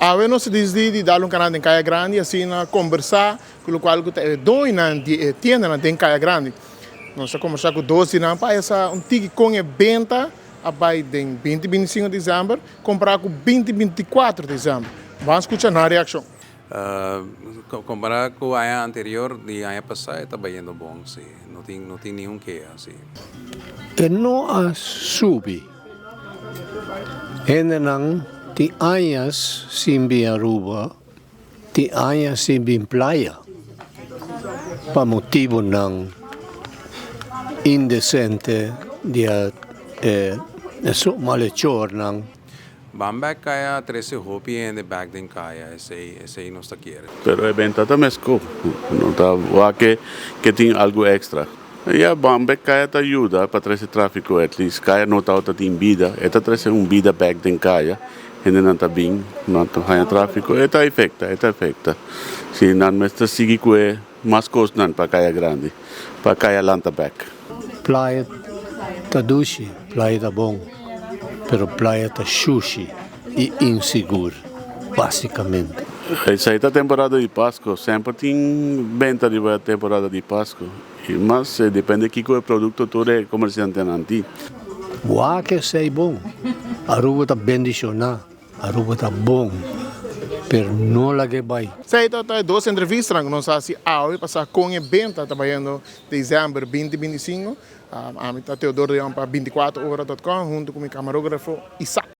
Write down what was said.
Awe nos a disidí di dal un kanal den Kaya Grandi asina kombersá ku lokual ku ta e doñonan di e tiendanan den Kaya Grandi. Nos a kombersá ku dos di nan pa haya sa un tiki kon e benta a bai den 2025 desèmber kompará ku 2024 desèmber. Ban skucha nan reakshon. Kompará ku aña anterior di aña pasá e ta bayendo bon si, no tin no tin ningun keha si. E no a subi. Hendenan tin añas sin bin Aruba, tin añas sin bin playa pa motibonan indesente di e malechornan. Ban bek kaya trece hopi hende bek den kaya esey esey nos ta kere. Pero e benta ta mesco, no ta wak ke tin algo extra. Ya ban bek kaya ta yuda pa trece trafico at least kaya no tabata tin bida e ta trece un bida bek den kaya hendenan ta bin nan ta haña trafico e ta efecta e ta efecta si nan mester sigui cu e mas cosnan pa kaya grandi pa kaya lanta bek. Playa ta dushi, playa ta bon, pero playa ta shushi i insigur, basikamente. Esei ta temporada di Pasco, semper tin benta riba temporada di Pasco i mas depende kiko e produkto tur e komersiantenan tin. Wak esei bon, Aruba ta bendishoná. Aruba ta bon, pero no lag'e bai. Esei ta ta e dos entrevistanan ku nos a hasi awe pa sa kon e benta ta bayendo desèmber 2025. Ami ta Teodoro de Jong pa 24ora dot com huntu ku mi kamarógrafo Isaac.